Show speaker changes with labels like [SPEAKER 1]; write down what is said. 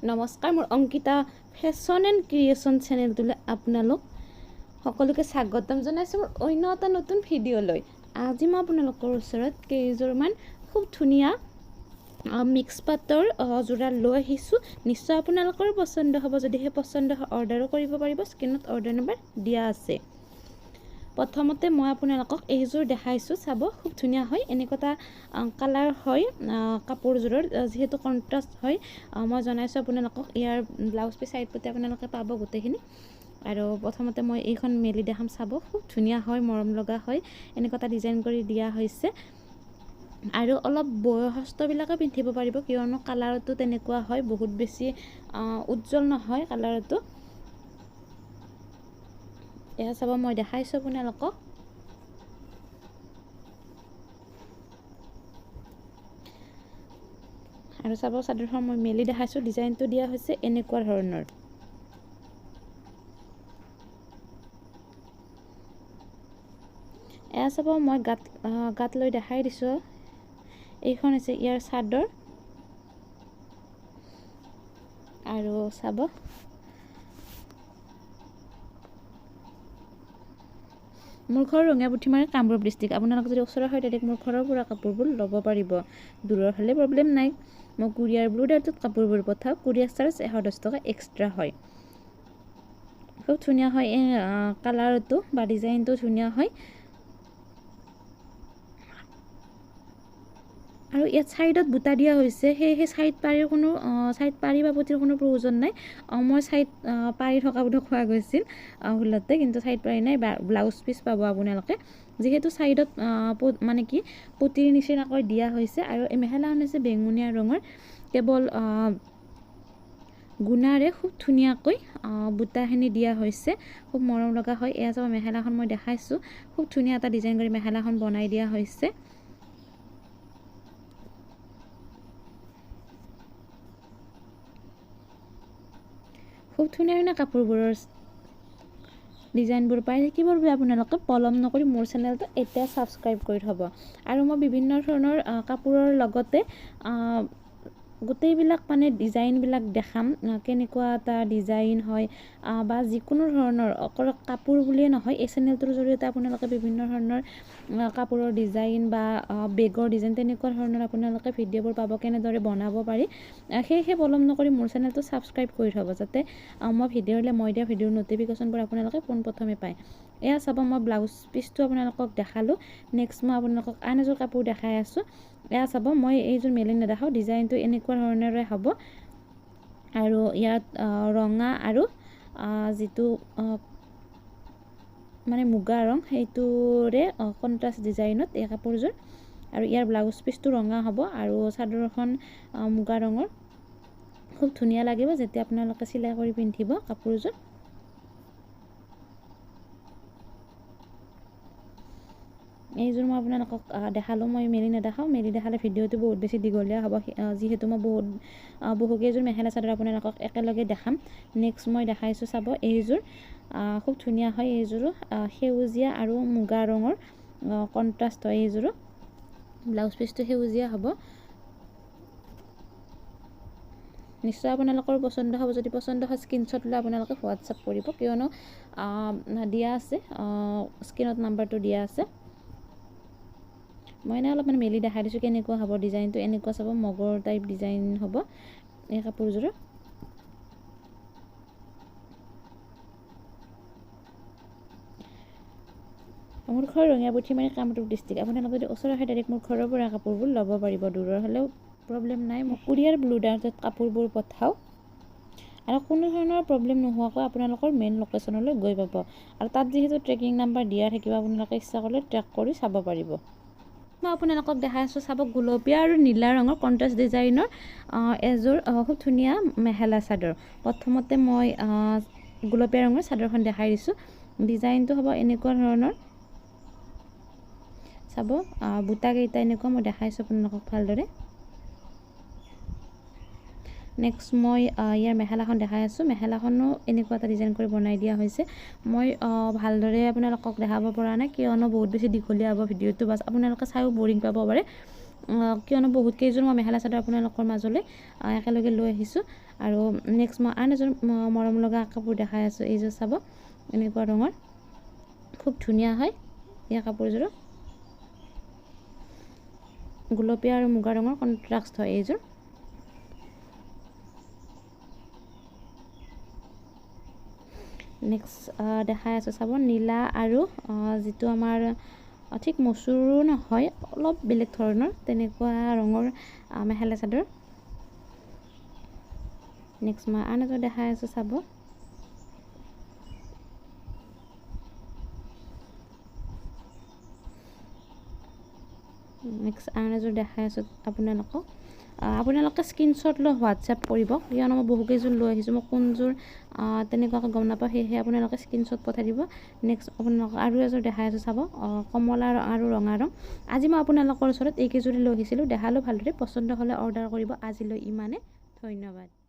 [SPEAKER 1] নমস্কাৰ, মোৰ Ankita fashion and creation চেনেলটোলৈ আপোনালোক সকলোকে স্বাগতম জনাইছোঁ মোৰ অন্য এটা নতুন ভিডিঅ'লৈ। আজি মই আপোনালোকৰ ওচৰত কেইযোৰমান খুব ধুনীয়া মিক্স পাটৰ যোৰা লৈ আহিছোঁ। নিশ্চয় আপোনালোকৰো পচন্দ হ'ব। যদিহে পচন্দ হয়, অৰ্ডাৰো কৰিব পাৰিব। স্ক্ৰীণত অৰ্ডাৰ নম্বৰ দিয়া আছে। প্ৰথমতে মই আপোনালোকক এইযোৰ দেখাইছোঁ, চাব, খুব ধুনীয়া হয়। এনেকুৱা এটা কালাৰ হয় কাপোৰযোৰৰ, যিহেতু কণ্ট্ৰাষ্ট হয়। মই জনাইছোঁ আপোনালোকক, ইয়াৰ ব্লাউজ পিচ, চাইড পটি আপোনালোকে পাব গোটেইখিনি। আৰু প্ৰথমতে মই এইখন মেলি দেখাম, চাব, খুব ধুনীয়া হয়, মৰম লগা হয়। এনেকুৱা এটা ডিজাইন কৰি দিয়া হৈছে আৰু অলপ বয়সস্থবিলাকে পিন্ধিব পাৰিব, কিয়নো কালাৰটো তেনেকুৱা হয়, বহুত বেছি উজ্জ্বল নহয় কালাৰটো। এয়া চাব, মই দেখাইছোঁ আপোনালোকক। আৰু চাব, চাদৰখন মই মেলি দেখাইছোঁ, ডিজাইনটো দিয়া হৈছে এনেকুৱা ধৰণৰ। এয়া চাব, মই গাত লৈ দেখাই দিছোঁ। এইখন হৈছে ইয়াৰ চাদৰ। আৰু চাব, মোৰ ঘৰ ৰঙিয়া পুঠিমাৰী, কামৰূপ ডিষ্ট্ৰিক্ট। আপোনালোক যদি ওচৰৰ হয়, ডাইৰেক্ট মোৰ ঘৰৰ পৰা কাপোৰবোৰ ল'ব পাৰিব। দূৰৰ হ'লে প্ৰব্লেম নাই, মই কুৰিয়াৰ ব্লু ডাৰ্টত কাপোৰবোৰ পঠাওঁ। কুৰিয়াৰ চাৰ্জ 110 টকা এক্সট্ৰা হয়। খুব ধুনীয়া হয়, এই কালাৰটো বা ডিজাইনটো ধুনীয়া হয়। আৰু ইয়াত ছাইডত বুটা দিয়া হৈছে, সেয়েহে ছাইড পাৰি বা পতিৰ কোনো প্ৰয়োজন নাই। মই ছাইড পাৰি থকা বুলি কোৱা গৈছিল ভুলতে, কিন্তু ছাইড পাৰি নাই। ব্লাউজ পিচ পাব আপোনালোকে, যিহেতু ছাইডত মানে কি পতিৰ নিচিনাকৈ দিয়া হৈছে। আৰু এই মেখেলাখন হৈছে বেঙুনীয়া ৰঙৰ, কেৱল গুণাৰে খুব ধুনীয়াকৈ বুটাখিনি দিয়া হৈছে, খুব মৰম লগা হয়। এয়া চাব, মেখেলাখন মই দেখাইছোঁ, খুব ধুনীয়া এটা ডিজাইন কৰি মেখেলাখন বনাই দিয়া হৈছে। খুব ধুনীয়া ধুনীয়া কাপোৰবোৰৰ ডিজাইনবোৰ পাই থাকিবৰ বাবে আপোনালোকে পলম নকৰি মোৰ চেনেলটো এতিয়া ছাবস্ক্ৰাইব কৰি থ'ব। আৰু মই বিভিন্ন ধৰণৰ কাপোৰৰ লগতে গোটেইবিলাক মানে ডিজাইনবিলাক দেখাম, কেনেকুৱা এটা ডিজাইন হয় বা যিকোনো ধৰণৰ, অকল কাপোৰ বুলিয়ে নহয়, এই চেনেলটোৰ জৰিয়তে আপোনালোকে বিভিন্ন ধৰণৰ কাপোৰৰ ডিজাইন বা বেগৰ ডিজাইন, তেনেকুৱা ধৰণৰ আপোনালোকে ভিডিঅ'বোৰ পাব, কেনেদৰে বনাব পাৰি। সেয়েহে পলম নকৰি মোৰ চেনেলটো ছাবস্ক্ৰাইব কৰি থ'ব, যাতে মই ভিডিঅ' দিলে মই দিয়া ভিডিঅ'ৰ ন'টিফিকেশ্যনবোৰ আপোনালোকে পোনপ্ৰথমে পায়। এয়া চাব, মই ব্লাউজ পিচটো আপোনালোকক দেখালোঁ। নেক্সট মই আপোনালোকক আন এযোৰ কাপোৰ দেখাই আছোঁ। এয়া চাব, মই এইযোৰ মেলি নেদেখাওঁ। ডিজাইনটো এনেকুৱা ধৰণেৰে হ'ব আৰু ইয়াত ৰঙা আৰু যিটো মানে মুগা ৰং, সেইটোৰে কণ্ট্ৰাষ্ট ডিজাইনত এই কাপোৰযোৰ। আৰু ইয়াৰ ব্লাউজ পিচটো ৰঙা হ'ব আৰু চাদৰখন মুগা ৰঙৰ। খুব ধুনীয়া লাগিব যেতিয়া আপোনালোকে চিলাই কৰি পিন্ধিব কাপোৰযোৰ। এইযোৰ মই আপোনালোকক দেখালোঁ, মই মেলি নেদেখাওঁ। মেলি দেখালে ভিডিঅ'টো বহুত বেছি দীঘলীয়া হ'ব, যিহেতু মই বহুকেইযোৰ মেখেলা চাদৰ আপোনালোকক একেলগে দেখাম। নেক্সট মই দেখাইছোঁ, চাব, এইযোৰ খুব ধুনীয়া হয়। এইযোৰো সেউজীয়া আৰু মুগা ৰঙৰ কণ্ট্ৰাষ্ট হয়। এইযোৰো ব্লাউজ পিচটো সেউজীয়া হ'ব। নিশ্চয় আপোনালোকৰ পচন্দ হ'ব। যদি পচন্দ হয়, স্ক্ৰীনশ্বট লৈ আপোনালোকে হোৱাটছআপ কৰিব, কিয়নো দিয়া আছে, স্ক্ৰীণত নাম্বাৰটো দিয়া আছে। মই এনেই অলপমান মেলি দেখাই দিছোঁ কেনেকুৱা হ'ব ডিজাইনটো। এনেকুৱা চাব, মগৰ টাইপ ডিজাইন হ'ব এই কাপোৰযোৰৰ। মোৰ ঘৰ ৰঙিয়া পুঠিমাৰী, কামৰূপ ডিষ্ট্ৰিক্ট। আপোনালোকে যদি ওচৰৰ হয়, ডাইৰেক্ট মোৰ ঘৰৰ পৰা কাপোৰবোৰ ল'ব পাৰিব। দূৰৰ হ'লেও প্ৰব্লেম নাই, মই কুৰিয়াৰ ব্লু ডাৰ্টত কাপোৰবোৰ পঠাওঁ আৰু কোনো ধৰণৰ প্ৰব্লেম নোহোৱাকৈ আপোনালোকৰ মেইন লোকেশ্যনলৈ গৈ পাব। আৰু তাত যিহেতু ট্ৰেকিং নাম্বাৰ দিয়া থাকিব, আপোনালোকে ইচ্ছা কৰিলে ট্ৰেক কৰি চাব পাৰিব। মই আপোনালোকক দেখাই আছোঁ, চাব, গুলপীয়া আৰু নীলা ৰঙৰ কণ্ট্ৰাষ্ট ডিজাইনৰ এযোৰ খুব ধুনীয়া মেখেলা চাদৰ। প্ৰথমতে মই গুলপীয়া ৰঙৰ চাদৰখন দেখাই দিছোঁ। ডিজাইনটো হ'ব এনেকুৱা ধৰণৰ। চাব, বুটাকেইটা এনেকুৱা, মই দেখাইছোঁ আপোনালোকক ভালদৰে। নেক্সট মই ইয়াৰ মেখেলাখন দেখাই আছোঁ। মেখেলাখনো এনেকুৱা এটা ডিজাইন কৰি বনাই দিয়া হৈছে। মই ভালদৰে আপোনালোকক দেখাব পৰা নাই, কিয়নো বহুত বেছি দীঘলীয়া হ'ব ভিডিঅ'টো, বাছ আপোনালোকে চায়ো বৰিং পাব পাৰে। কিয়নো বহুত কেইযোৰ মই মেখেলা চাদৰ আপোনালোকৰ মাজলৈ একেলগে লৈ আহিছোঁ। আৰু নেক্সট মই আন এযোৰ মৰম লগা কাপোৰ দেখাই আছোঁ। এইযোৰ চাব, এনেকুৱা ৰঙৰ, খুব ধুনীয়া হয় এই কাপোৰযোৰো। গুলপীয়া আৰু মুগা ৰঙৰ কণ্ট্ৰাষ্ট হয় এইযোৰ। নেক্সট দেখাই আছোঁ চাব, নীলা আৰু যিটো আমাৰ ঠিক মচুৰো নহয়, অলপ বেলেগ ধৰণৰ তেনেকুৱা ৰঙৰ মেখেলা চাদৰ। নেক্সট মই আন এযোৰ দেখাই আছোঁ চাব। নেক্সট আন এযোৰ দেখাই আছোঁ আপোনালোকক। আপোনালোকে স্ক্ৰীনশ্বট লৈ হোৱাটছএপ কৰিব, কিয়নো মই বহুকেইযোৰ লৈ আহিছোঁ, মই কোনযোৰ তেনেকুৱাকৈ গম নাপাওঁ, সেয়েহে আপোনালোকে স্ক্ৰীনশ্বট পঠাই দিব। নেক্সট আপোনালোকক আৰু এযোৰ দেখাই আছোঁ চাব, কমলা আৰু ৰঙা ৰং। আজি মই আপোনালোকৰ ওচৰত এইকেইযোৰে লৈ আহিছিলোঁ, দেখালোঁ ভালদৰে। পচন্দ হ'লে অৰ্ডাৰ কৰিব। আজিলৈ ইমানে, ধন্যবাদ।